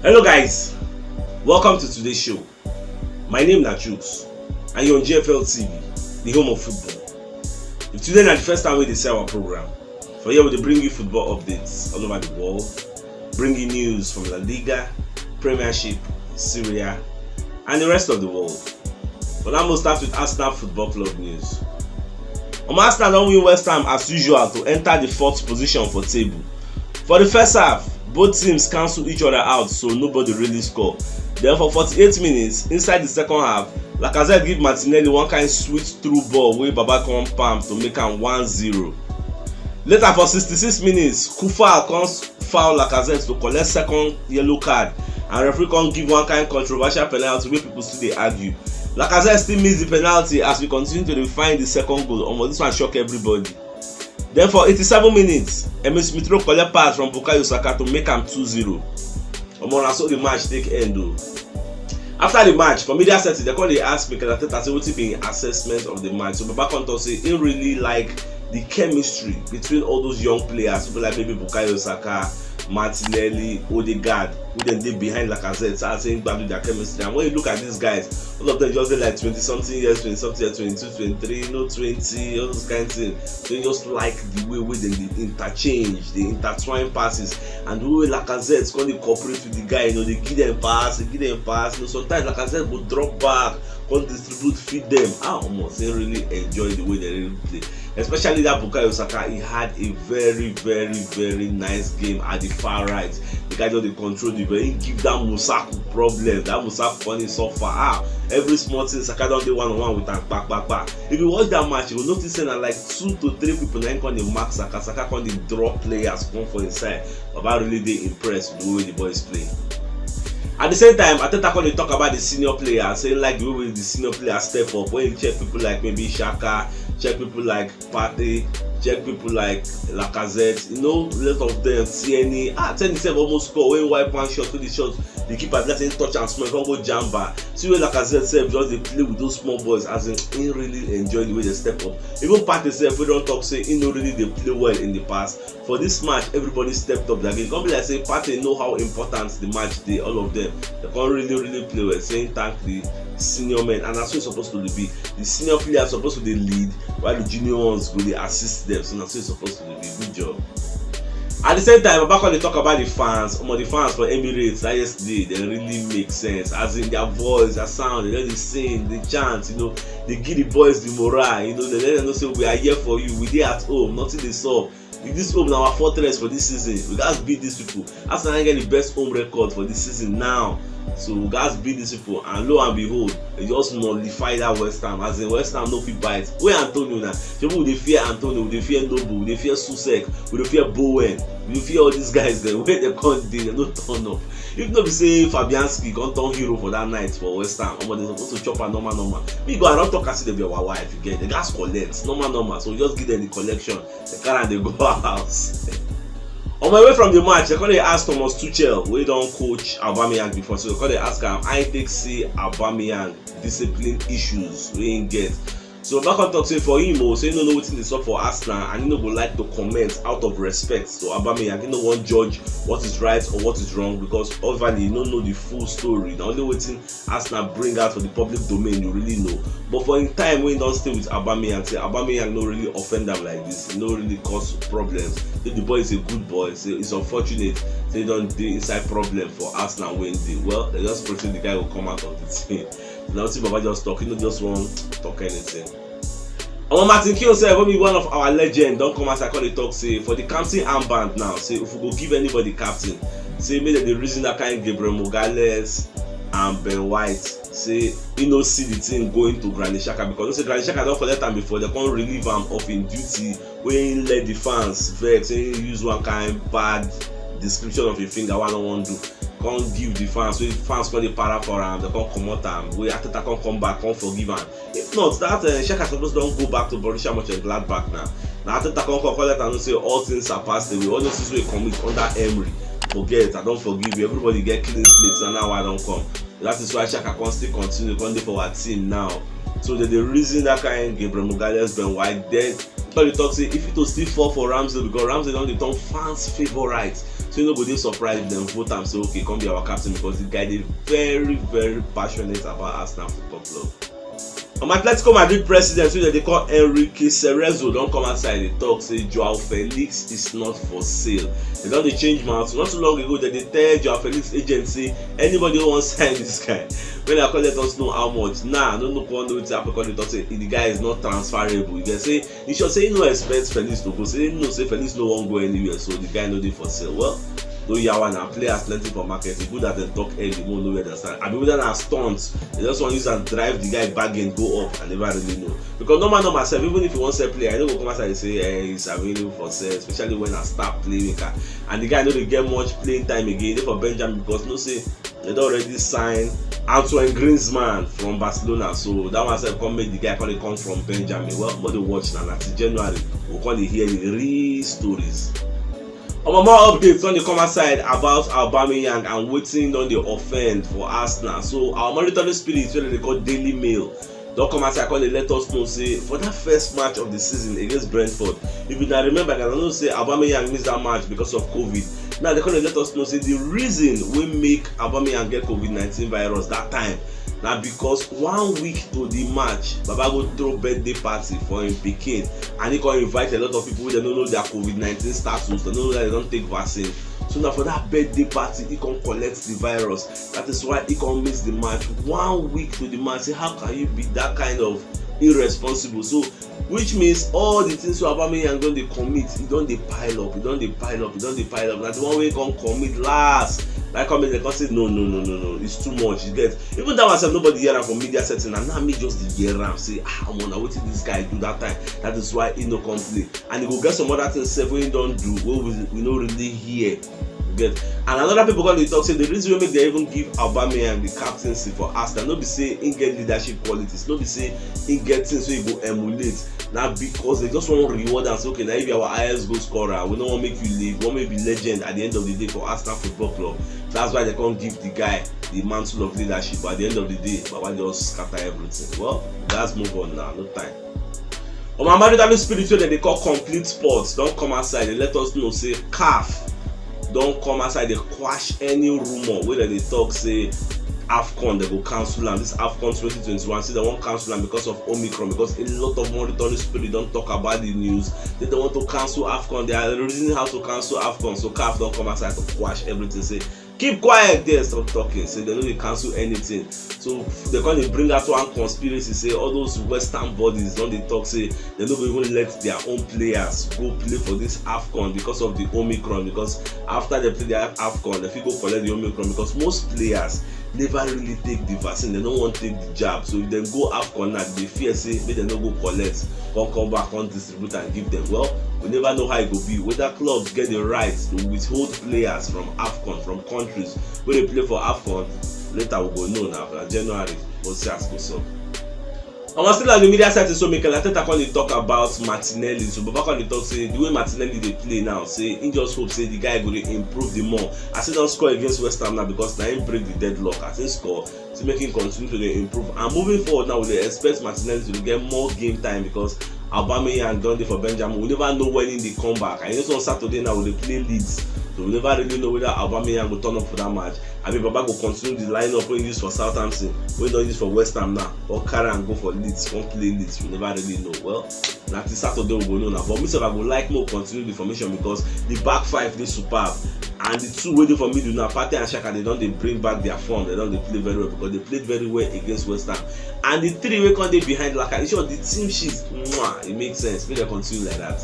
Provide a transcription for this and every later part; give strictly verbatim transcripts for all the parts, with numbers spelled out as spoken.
Hello guys, welcome to today's show. My name na Chooks and you're on G F L T V, the home of football. If today na the first time wey you dey see our program, for here we dey bring you football updates all over the world, bring you news from La Liga, Premiership, Serie A, and the rest of the world. But I must start with Arsenal Football Club news. Omo, Arsenal don win West Ham as usual to enter the fourth position for table. For the first half, both teams cancel each other out, so nobody really score. Then for forty-eight minutes, inside the second half, Lacazette give Martinelli one kind sweet through ball wey Baba come palm to make am one zero. Later for sixty-six minutes, Coufal come foul Lacazette to collect second yellow card, and referee come give one kind controversial penalty wey people still dey argue. Lacazette still miss the penalty as we continue to dey find the second goal. Omo, this one shock everybody. Then for eighty-seven minutes, Emil Smith Rowe collect pass from Bukayo Saka to make am two zero. Omo, na so the match take end o. After the match, for media setting, they come dey ask Mikel Arteta say wetin be im assessment of the match. So Baba come talk say he really like the chemistry between all those young players, people like maybe Bukayo Saka, Martinelli, Odegaard, who dem dey behind Lacazette. So I say he gbadu their chemistry. And when you look at these guys, all of them just dey like twenty something years, twenty something years, twenty-two, twenty-three, you know, twenty, all those kind of things. So you just like the way wey dem dey interchange, dey intertwine passes, and the way Lacazette come dey cooperate with the guy, you know, dey give them pass, dey give them pass. You know, sometimes Lacazette go drop back, come distribute, feed them. Ah, omo, say really enjoy the way they really play. Especially that Bukayo Saka, he had a very, very, very nice game at the far right. The guy just dey control the ball. He give that Musaku problem. That Musaku come dey suffer. Ah, every small thing Saka don dey one on one with am, kpa kpa kpa. If you watch that match, you go notice say na like two to three people na him come dey mark Saka. Saka come dey draw players come for inside. Baba really dey impressed with the way the boys play. At the same time, Arteta come dey talk about the senior players, say like the way the senior players step up. When you check people like maybe Xhaka, check people like Partey, check people like Lacazette, you know, lot of them, Tierney. Ah, Tierney sef almost score when he wipe one shot, wey the shot, the keeper just say touch am small, come go jam bar. See where Lacazette sef just dey play with those small boys, as in, he really enjoy the way they step up. Even Partey sef, we don talk say he no really dey play well in the past. For this match, everybody stepped up their game. Come be like say Partey know how important the match dey, all of them. They come really, really play well, saying thank the senior men, and na so e suppose to be. The senior players suppose to dey lead, while the junior ones go dey assist them. So na so e suppose to be. Good job. At the same time, Baba come dey talk about the fans. Omo, the fans for Emirates that yesterday, they really make sense. As in their voice, their sound, they just dey sing, they chant, you know, they give the boys the morale, you know, they let them know say we are here for you, we dey at home, nothing dey sup. This home na our fortress for this season. We gats beat these people. Arsenal get the best home record for this season now. So we gats beat these people, and lo and behold, they just nullify that West Ham. As in, West Ham no fit bite. Wey Antonio na? People dey fear Antonio, dey fear Noble, dey fear Soucek, we dey fear Bowen, we dey fear all these guys dem. Wey dem come dey, dem no turn up. If no be say Fabianski come turn hero for that night for West Ham, omo, they suppose to chop am normal normal. Me go, I don talk as if dem be our wife, you get? They gats collect normal normal. So just give them the collection. They carry am dey go house. On my way from the match, they come dey ask Thomas Tuchel, wey don coach Aubameyang before, so they come dey ask am how he take see Aubameyang discipline issues wey he get. So Baba come talk say for him o, say he no know wetin dey sup for Arsenal, and he no go like to comment out of respect to Aubameyang. He no wan judge what is right or what is wrong, because obviously he no know the full story. Na only wetin Arsenal bring out for the public domain you really know. But for him time wey he don stay with Aubameyang, say Aubameyang no really offend am like this. He no really cause problems. Say the boy is a good boy. Say it's unfortunate say he don dey inside problem for Arsenal wey he dey. Well, they just pray say the guy go come out of the team. Na wetin Baba just talk. He no just wan talk anything. Omo, Martin Keown sef, wey be one of our legend, don come outside come dey talk say for the captain armband now, say if we go give anybody captain, say make dem dey reason that kind Gabriel Magalhaes and Ben White. Say he no see the thing going to Granit Xhaka, because you know say Granit Xhaka don collect am before, they come relieve am of him duty wey he let the fans vex, say he use one kind bad description of him finger wey I no wan do, come give the fans, wey fans come dey para for am, they come comot am, wey Arteta come come back, come forgive am. If not, that uh, Xhaka suppose don go back to Borussia Mönchengladbach now. Na Arteta come come come let am know say all things are passed away. All those things wey you commit under Emery, forget, I don forgive you. Everybody get clean slate, na now I don come. That is why Xhaka come still continue, come dey for our team now. So they dey reason that kind Gabriel Magalhaes, Ben White. Then come dey talk say if it to still fall for Ramsdale, because Ramsdale don dey turn fans favourite. So you no go dey surprised if dem vote am say okay, come be our captain, because the guy dey very, very passionate about Arsenal Football Club. Um, Atletico Madrid president, wey dem dey call Enrique Cerezo, don come outside dey talk say Joao Felix is not for sale. Dem don dey change mouth. Not too long ago, dem dey tell Joao Felix agent say anybody wey wan sign this guy, make dem come let us know how much. Now, I no know, come know wetin happen, come dey talk say the guy is not transferable. Dem say, in short, say he no expect Felix to go. Say he know say Felix no wan go anywhere, so the guy no dey for sale. Well, no yawa na, players plenty for market. E good as dem talk early, make we know where dem stand. Abi whether na stunt, dem just wan use am drive the guy bargain go up, I never really know. Because normal, normal sef, even if you wan sell player, you no go come outside dey say, eh, he's available for sale, especially when na star playmaker. And the guy no dey get much playing time again. He dey for Benjamin because you know say dem don already sign Antoine Griezmann from Barcelona. So that one sef come make the guy come dey come from Benjamin. Well, make we dey watch na, na till January we come dey hear the real stories. Omo, more updates don dey come outside about Aubameyang and wetin don dey offend for Arsenal. So our monitoring spirit, wey dem dey call Daily Mail, don come outside come dey let us know say for that first match of the season against Brentford, if you na remember, I know say Aubameyang miss that match because of COVID. Now dem come dey let us know say the reason wey make Aubameyang get COVID nineteen virus that time na because one week to the match, Baba go throw birthday party for him pikin, and he come invite a lot of people wey dem no know their COVID nineteen status, dem no know that dem don take vaccine. So na for that birthday party he come collect the virus. That is why he come miss the match one week to the match. Say, how can you be that kind of irresponsible? So which means all the things wey Aubameyang don dey commit, e don dey pile up, e don dey pile up, e don dey pile up. Na the one wey come commit last, like, come make dem come say, no, no, no, no, no, it's too much. You get, even that one sef, nobody hear am for media setting, and now me just dey hear am say, ah, omo, na wetin this guy do that time. That is why he no come play. And he go get some other things sef wey he don do wey we, we no really hear. You get? And another people come dey talk say the reason wey make dem even give Aubameyang the captaincy for Arsenal no be say he get leadership qualities, no be say he get things wey he go emulate. Na because dem just wan reward am say, okay, na you be our highest goal scorer, we no wan make you leave, we wan make you be legend at the end of the day for Arsenal Football Club. That's why dem come give the guy the mantle of leadership. But at the end of the day, Baba just scatter everything. Well, let's move on now. No time. Omo, Maritime Spirit, wey dem dey call Complete Sports, don come outside dey let us know say CAF don come outside dey quash any rumor wey dem dey talk say AFCON dem go cancel am. This AFCON twenty twenty-one, say dem wan cancel am because of Omicron, because a lot of Monitoring Spirit don talk about the news. Say dem want to cancel AFCON. They are reasoning how to cancel AFCON. So CAF don come outside to quash everything. Say, keep quiet there, stop talking. Say dem no dey cancel anything. So dem come dey bring out one conspiracy say all those Western bodies don dey talk say dem no go even let their own players go play for this AFCON because of the Omicron. Because after dem play their AFCON, dem fit go collect the Omicron, because most players never really take the vaccine, dem no wan take the jab. So if dem go AFCON now, dem dey fear say make dem no go collect, come come back, come distribute and give dem. Well, we never know how e go be, whether clubs get the right to withhold players from AFCON, from countries wey dey play for AFCON. Later we go know na, na January, we'll see as e go sup. Omo, still on the media side, so Mikel Arteta come dey talk about Martinelli. So Baba come dey talk say the way Martinelli dey play now, say he just hope say the guy go dey improve the more. As he don score against West Ham now, because na him break the deadlock. As he score, say make him continue to dey improve. And moving forward now, we dey expect Martinelli to get more game time, because Aubameyang don dey for Benjamin. We never know when he dey come back. And you know, on Saturday now, we dey play Leeds. So we never really know whether Aubameyang go turn up for that match. Abi Baba go continue the lineup wey he use for Southampton, wey he don use for West Ham now, or carry am go for Leeds, come play Leeds. We never really know. Well, na till Saturday we go know now. But me sef, I go like make we continue the formation, because the back five dey superb. And the two wey dey for middle now, Partey and Xhaka, dem don dey bring back their form. Dem don dey play very well, because dem played very well against West Ham. And the three wey come dey behind Laka, in short, the team sheet, mwah, e make sense. Make dem continue like that.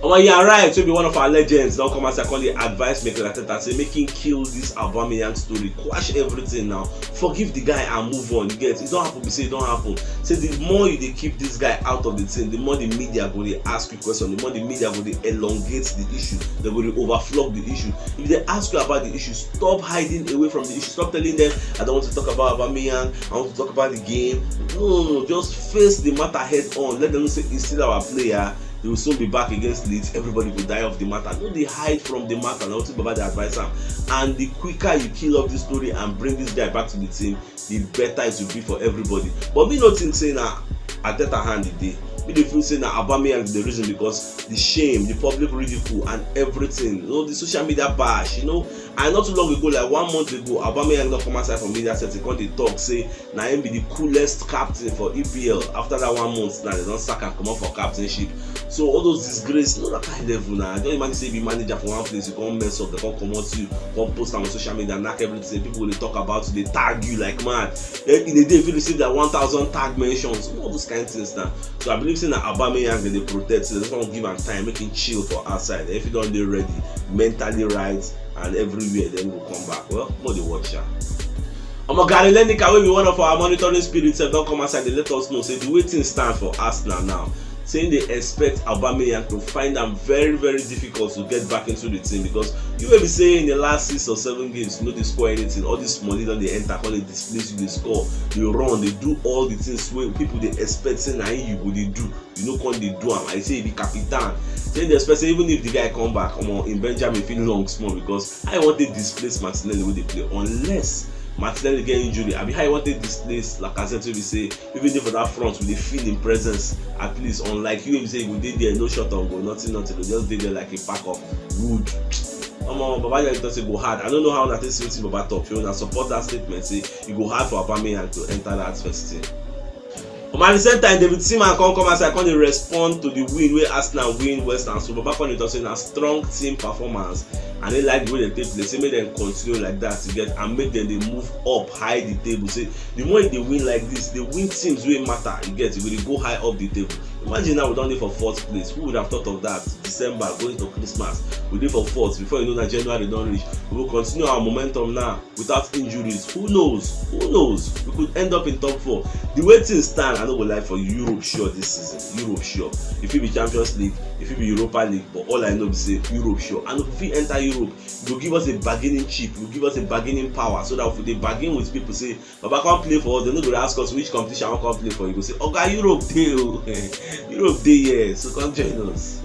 Omo, yeah, right. So be one of our legends don come outside come dey advise Mikel Arteta say make him kill this Aubameyang story, quash everything now, forgive the guy and move on. You get? E don happen, be say e don happen. Say the more you dey keep this guy out of the thing, the more the media go dey ask you question, the more the media go dey elongate the issue, dem go dey overflog the issue. If dem ask you about the issue, stop hiding away from the issue. Stop telling them, I don't want to talk about Aubameyang, I want to talk about the game. No, no, no, just face the matter head on. Let them know say he's still our player. He will soon be back against Leeds. Everybody go die of the matter. No dey hide from the matter. Na wetin Baba dey advise am. And the quicker you kill off this story and bring this guy back to the team, the better it will be for everybody. But me no think say na Arteta hand e dey. People dey feel say na Aubameyang be the reason because the shame, the public ridicule, and everything. You know, the social media bash. You know, and not too long ago, like one month ago, Aubameyang don come outside from media setting, come dey talk say na him be the coolest captain for E P L. After that one month, now they don sack am comot for captainship. So all those disgrace, you know that kind level now. I don imagine say you be manager for one place, you come mess up, they come comot you, come post am on social media, knack everything. People go dey talk about you, dey tag you like mad. Then in a day, if you receive that one thousand tag mentions, all those kind things now. So I believe say na Aubameyang dem dey protect, so they just wan give am time, make him chill for outside. If he don dey ready, mentally right, and everywhere, then go come back. Well, more dey watch am. Omo, Gary Lineker, wey be one of our monitoring spirits, sef don come outside dey let us know say the way things stand for Arsenal now, say they expect Aubameyang to find am very, very difficult to get back into the team, because you wey be say in the last six or seven games, you no dey score anything. All this money don dey enter, come dey displace you, dey score, dey run, dey do all the things wey people dey expect say na him you go dey do. You no come dey do am. I say you be captain. Say they expect say even if the guy come back, omo, in Benjamin fit long small, because I want to displace Martinelli wey dey play, unless Martinelli get injury. Abi how you want to displace Lacazette wey be say even dey for that front, we dey feel him presence at least, unlike you wey be say you go dey there, no shot on goal, nothing, nothing, you go just dey there like a pack of wood. Omo, Baba Yari talk say go hard. I don't know how una take see wetin Baba talk. You una support that statement say e go hard for Aubameyang to enter that first team. Omo, at the same time, David Seaman come come outside, come dey respond to the win wey Arsenal win West Ham. So Baba come dey talk say na strong team performance, and he like the way they take play. Say make dem continue like that to get and make dem dey move up high the table. Say the more they win like this, they win teams wey matter. You get, we dey go high up the table. Imagine now we don dey for fourth place. Who would have thought of that? December going to Christmas, we dey for fourth. Before you know, na January don reach. We go continue our momentum now without injuries. Who knows? Who knows? We could end up in top four. The way things stand, I no go lie for you, Europe sure this season. Europe sure. If it be Champions League, if it be Europa League, but all I know be say Europe sure. And if we fit enter Europe, e go give us a bargaining chip, e go give us a bargaining power, so that if we dey bargain with people say Baba come play for us, they no go dey ask us which competition I wan come play for. You go say, "Oga, Europe dey o." Europe dey here, so come join us.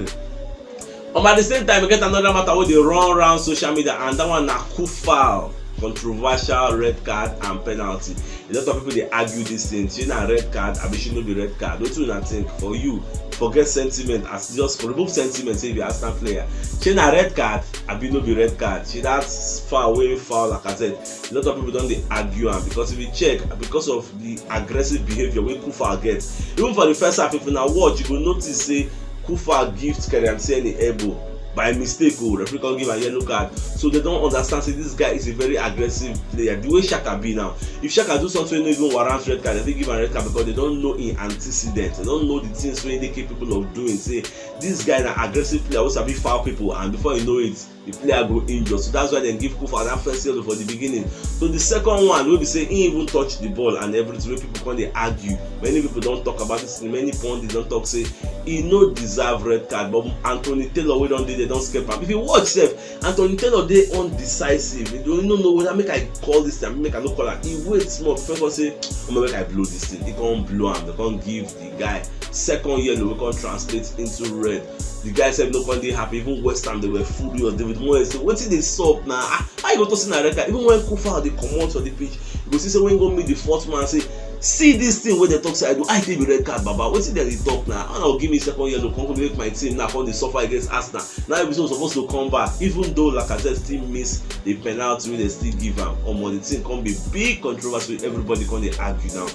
Um, at the same time, we get another matter wey dey run around social media, and that one na Coufal controversial red card and penalty. A lot of people dey argue this thing. Shey na red card, abi shey no be red card? Wetin una think? For you, forget sentiment, as just remove sentiment say you be Arsenal player. Shey na red card, abi no be red card? Shey that foul wey foul Lacazette? A lot of people don dey argue am, because if you check, because of the aggressive behaviour wey Coufal get, even for the first half, if una watch, you go notice say Coufal gift Kieran Tierney elbow by mistake o. Referee come give am yellow card. So they don understand say this guy is a very aggressive player. The way Xhaka be now, if Xhaka do something wey no even warrant red card, they fit give am red card, because they don know him antecedent. They don know the things wey he dey capable of doing. Say this guy na aggressive player wey sabi foul people, and before you know it, the player go injure. So that's why they give Coufal that first yellow for the beginning. So the second one, wey be say he even touch the ball and everything, wey people come dey argue. Many people don talk about this thing. Many pundits don talk say he no deserve red card, but Anthony Taylor wey don dey there don skip am. If you watch sef, Anthony Taylor dey undecisive. He no know whether make I call this thing, make I no call am. He wait small before he come say, "Omo, make I blow this thing." He come blow am. They come give the guy second yellow, wey come translate into red. The guy sef no come dey happy. Even West Ham, they were furious. David Moyes say, "Wetin dey sup na? Ah, how you go talk say na red card?" Even when Coufal dey comot for the pitch, you go see say when he go meet the fourth man, say, "See this thing wey they talk say I do, I take be red card, Baba. Wetin dem dey talk na? Una go give me second yellow, come, come make my team now come dey suffer against Arsenal." Now you be say we suppose to come back, even though Lacazette still miss the penalty wey they still give am. Omo, the thing come be big controversy wey everybody come dey argue now.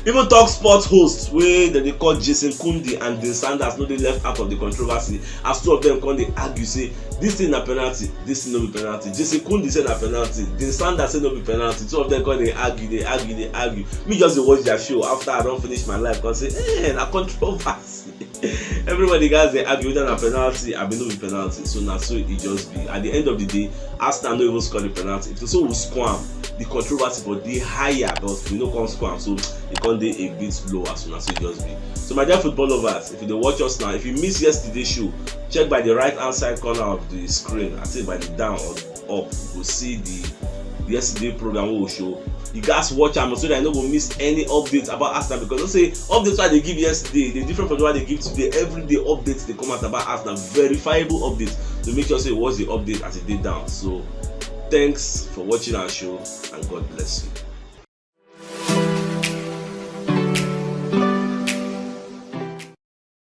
Even Talk Sport host wey dem dey call Jason Cundy and Dean Sanders no dey left out of the controversy, as two of them come dey argue say this thing na penalty, this thing no be penalty. Jason Cundy say na penalty, Dean Sanders say no be penalty. Two of them come dey argue, dey argue, dey argue. Me just dey watch their show after I don finish my life, come say, "Eh, na controversy." Everybody gats dey argue whether na penalty abi no be penalty. So na so e just be. At the end of the day, Arsenal no even score the penalty. If to say we score am, the controversy for dey higher, but we no come score am, so e come dey a bit lower. So na so e just be. So my dear football lovers, if you dey watch us now, if you miss yesterday show, check by the right hand side corner of the screen. I think by the down or up, you go see the yesterday program wey we show. You gats watch am so that you no go miss any updates about Arsenal, because you know say updates wey I dey give yesterday dey different from the one I dey give today. Every day updates dey come out about Arsenal, verifiable updates. So make sure say you watch the update as e dey down. So thanks for watching our show, and God bless you.